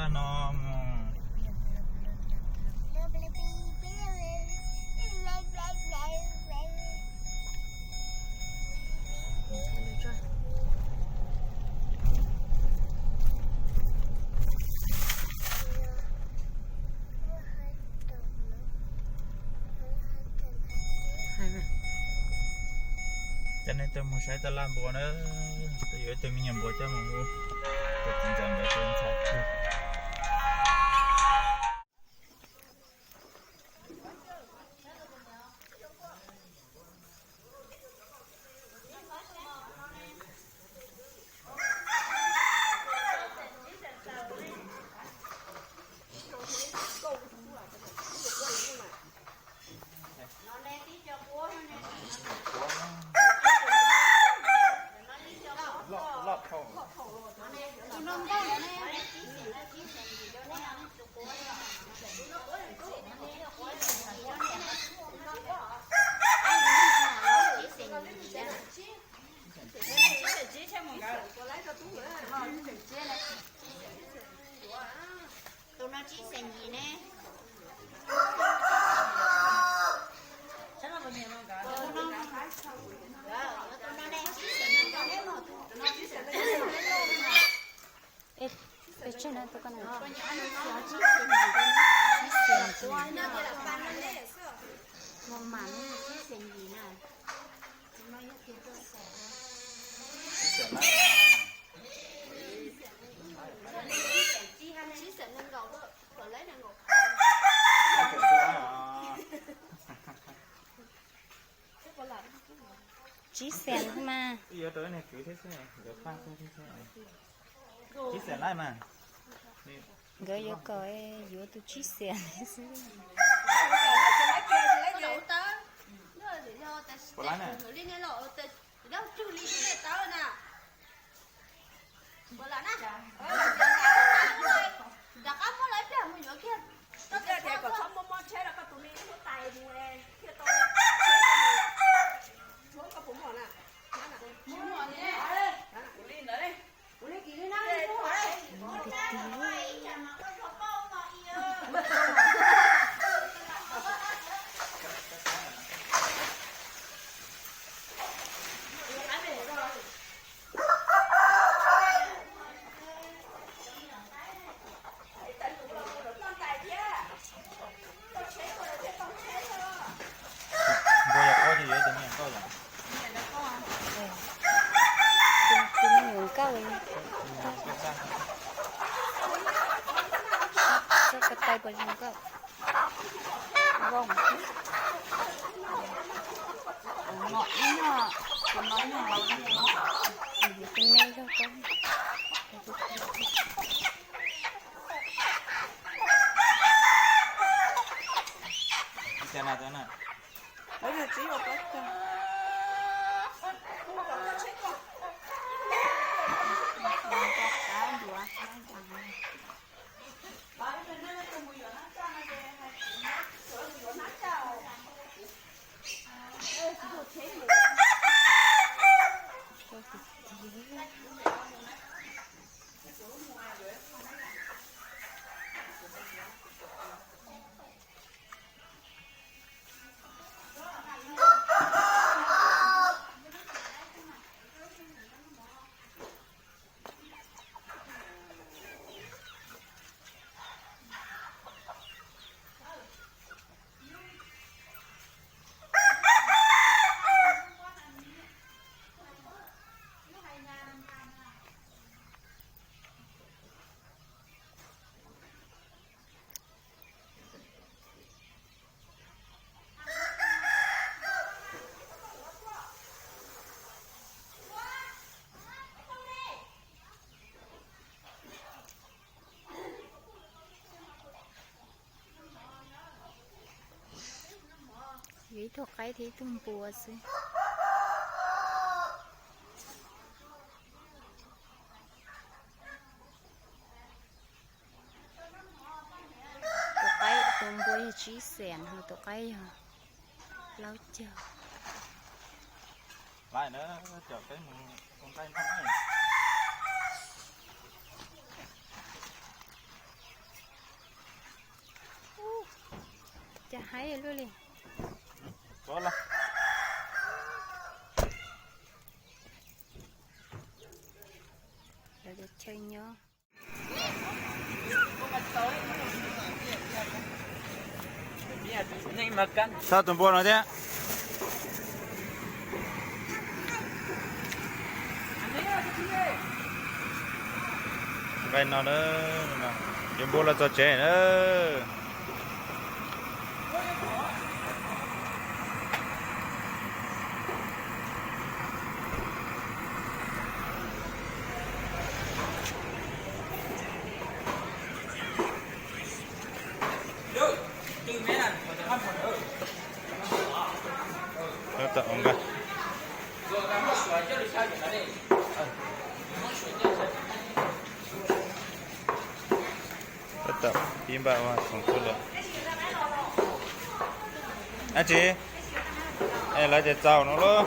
No mus. Coj nej tuaj mus saib taj laj npua na, tuaj yuav ib tug me nyuam npua coj mus hu, tus txiv ntxawm nkawd tus ntxhais. Tus no tsib xees yim ne. Tus no ne tsib xees yim ne. Peb tseg no tus ko na. Tsib xees yim, tsib xees yim. Mos mam tsib xees yim na. Tsib xees mas. Tsib xees lawm mas. Nkawd yuav kom yuav tus tsib xees xwb. Rov qab muab lawv ib pliag mus yuav kiag. Koj tias kom txhob muab mob tsheb rau koj tus me huab tais mus thiaj tau. Koj puas muaj na? Kuv li ntawd. Kuv li kiv li na. Npua yog qaub ces yuav tus me nyuam nkauj yom? Tus me nyuam nkauj li. Txog ko taw puas zoo nkauj? Zoo. Tus no ib nyuag, tus no ib nyuag laus, tus me zog ko. Yog ib tug qaib thiab ib tug npua xwb. Tus qaib, tus npua yog tsib xees, ho tus qaib yog plaub caug. Lawm na, coj peb mus ua nqaij noj. Haib luaj li. Lawv chaw nyob. Txhob tus npua no thiab. Nqaij no na, yuav npua los txog tsev na. Tab tom ua nqaij. Tab tom pib npaj ua khoom xwb lawm. Dab tsi? Es lawv tias txaus no lauj.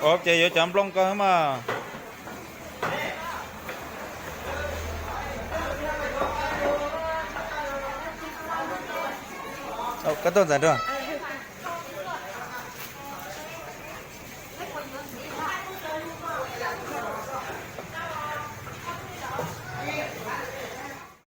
Ov, ces yuav cov nplooj ko mas. Koj tuaj ntxeev dua.